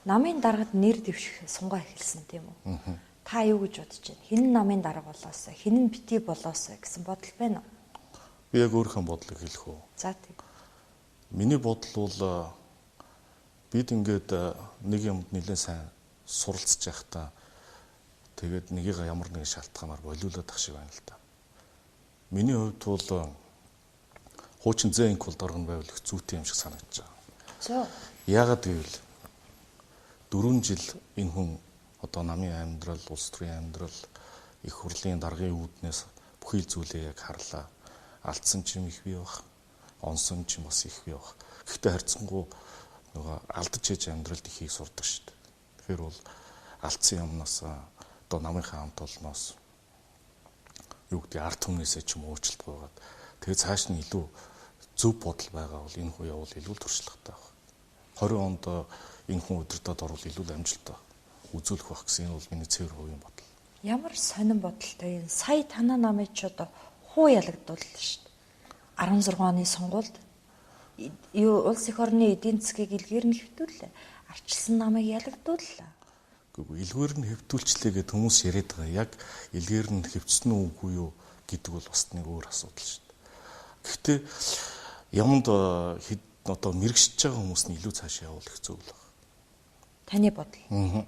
Намын даргад нэр дэвших сунгаа эхэлсэн, тийм үү? Та юу гэж бодож байна? Хэн нь намын дарга болоосой, хэн нь бити болоосой гэсэн бодол байна уу? Би яг өөрийнхөө бодлыг хэлэх үү? За, тийм. Миний бодол бол бид ингээд нэг юмд нэлээд сайн суралцж байхдаа тэгээд нэгийг ямар нэгэн шалтгаанаар болиулаад ах шиг байна л да. Миний хувьд бол хуучин зэн инкул доргон байвал их зүйтэй юм шиг санагдаж байгаа. Зөв. Яагаад гэвэл 4 жил энэ хүн одоо намын амьдрал, улс төрийн амьдрал, их хурлын даргын үүднээс бүхий л зүйлээ яг харлаа. Алдсан ч юм их бий бах, онсон ч юм бас их бий бах. Гэхдээ харьцангуй нөгөө алдаж хийж амьдралд ихийг сурдаг шүү дээ. Тэгэхээр бол алдсан юмнаас, одоо намынхаа хамт олноос, юу гэдэг, ард түмнээсээ ч юм уучлалт гуйгаад, тэгээ цааш нь илүү зөв бодол байгаа бол энэ хүн явуул илүү туршлагатай байх. 20 онд энэ хүн удирдаад орвол илүү амжилттай үзүүлэх байх гэсэн, энэ бол миний цэвэр хувийн бодол. Ямар сонин бодолтой юм. Сая танаа намыг ч одоо хуу ялагдууллаа шүү дээ. 16 оны сонгуульд юу улс эх орны эдийн засгийг илгээр нь хэвтүүллээ. Арчилсан намыг ялагдууллаа. Үгүй, илгээр нь хэвтүүлчлээ гэд хүмүүс яриад байгаа. Яг илгээр нь хэвтсэн үү, үгүй юу гэдэг бол бас нэг өөр асуудал шүү дээ. Гэхдээ яманд хэд одоо мэрэгшиж байгаа хүмүүс нь илүү цаашаа явуулах зөв л байна. Таны бодол. Аа.